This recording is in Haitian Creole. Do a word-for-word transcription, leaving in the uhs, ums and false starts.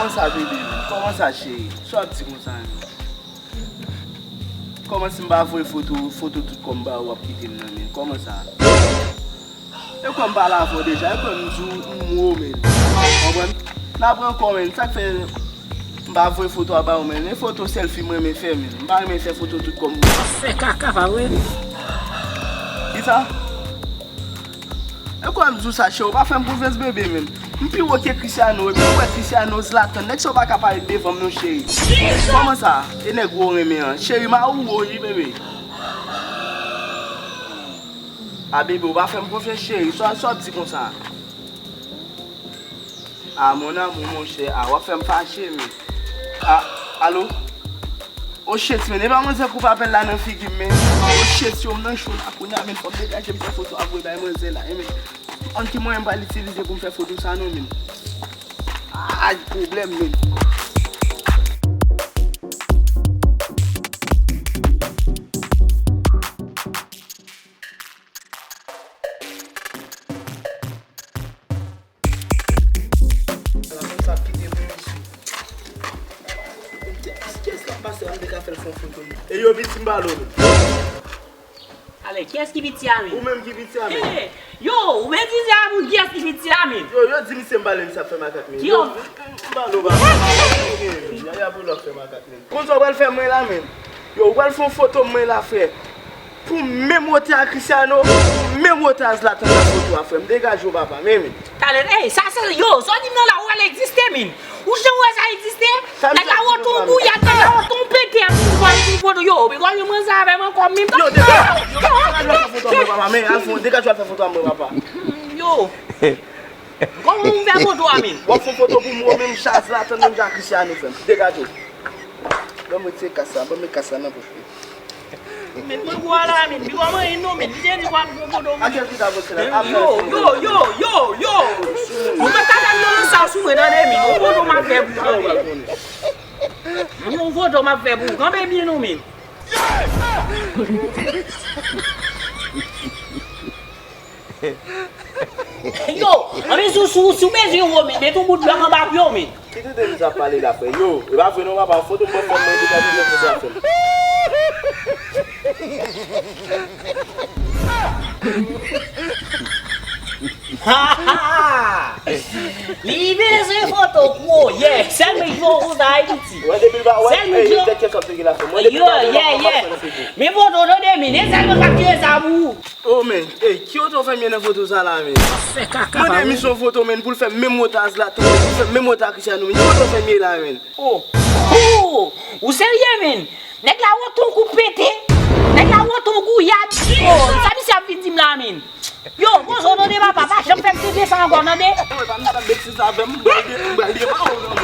Kòman sa, bebe? Kòman sa, cheri? Sa w ap di konsa, menm? Kòman si m pa voye foto, foto tout kò m ba ou, w ap kite m nan, menm? Kòman sa? E kwè m pale avè w deja, e kwè m di w m wo, menm. Konprann? N ap pran kò, menm. Sa k fè m pa voye foto a ba ou, menm? E foto selfie m renmen fè, menm. M pa renmen fè foto tout kò m ba ou. Fè kaka, pa vre? Kisa? E kwè m di w sa, cheri, ou pa fè m konfyans, bebe, menm. M pi wo ke Cristiano, epi ou wè Cristiano, Zlatan, nèg sa yo pa ka parèt devan m non, cheri. Kòman sa? E nèg ou renmen an. Cheri, m a ou wo, wi, bebe. A, bebe, ou pa fè m konfyans, cheri. Sa, sa w ap di konsa? A, mon amour, monchè, a, w ap fè m fache, men. A, alo? Oh shit, men, e pa manzè koupe apèl la nan figi m, men. Oh shit, yo, m nan cho la kounye a, men, fò m degaje m fè foto ap voye bay manzè la, men. An ki mwayen m pral itilize pou m fè foto sa non, men? Ay, pwoblèm, men. Ala fanm sa ap kite mwen, mesye. Kiyès k ap pase a, m te ka fè l fè yon foto, non? E yo, piti, m pale w, non. Ale, kiyès ki piti a, men? Ou menm ki piti a, men. Hey, yo, ou men di se a moun kiyès ki piti a, men. Yo, yo di misye m pale, misye ap fè makak, men. Yo, m pale w, papa. Yaya pou lòk fè makak, men. Konn sa w pral fè mwen la, men. Yo, ou pral fè yon foto mwen la, frè. Pou menm wotè a Cristiano, pou menm wotè a Zlatan nan foto a, frè m. Degaje w, papa, men, men. Talè, ey, sa se, yo, sa w di m nan la, ou wè l egziste, men. Ou janm wè sa egziste? Nèg la wote yon gouyad, nèg la wote yon pete, ap di w pral fè foto, yo, men kòm yo manzè avè m ankò, menm. Yo, degaje w, degaje w al fè foto a mwen, papa, men, al fè, degaje w al fè foto a mwen, papa. Yo, kòman m fè foto a, men? W ap fè foto pou mwen, menm jan Zlatan, menm jan Cristiano, frè m. Degaje w. Ban mwen retire kas sa, ban mwen kas sa nan pòch mwen. Met mwen gwo a la, men. Li kòman e non, men. Li te di w ap gwo poto, men. Atè ki ta vote la, atè. Yo, yo, yo, yo, yo. Ou pa ka fè m nan sa sou mwen, tande, men. Yon foto m ap fè pou ou, tande. Yon foto m ap fè pou ou. Kanpe byen non, men. Yo, anben si w, si w, si w bezwen yon wo, men, met yon bout blòk anba pye w, men. Ki tenten misye ap pale la, frè? Yo, e pa vre non, papa, foto m pran fè m, mwen degaje mwen foto a fè m. Ha, ha, ha. Li bezwen foto gwo, yeah. Sèl nèg yo konsa Ayiti. Wè depi l pa, wè, sèl nèg yo. Yo, yeah, yeah. Men foto tande, men, e sèl mwen k ap tire sa pou ou. Oh, men, ey, ki wotè w fè m ye nan foto sa la, men? Fè kaka, mande misye yon foto, men, pou l fè menm wotè a Zlatan, pou l fè menm wotè a Cristiano, men, ki wotè w fè m ye la, men? Oh, oh, ou serye, men? Nèg la wote yon kou pete, nèg la wote yon gouyad. Oh, sa misye ap vin di m la, men? Yo, poze w tande, papa, pa janm fè m tande sa ankò, tande? Mwen pa m ta betiz avè m, m pral de, m pral de pa ou, tande?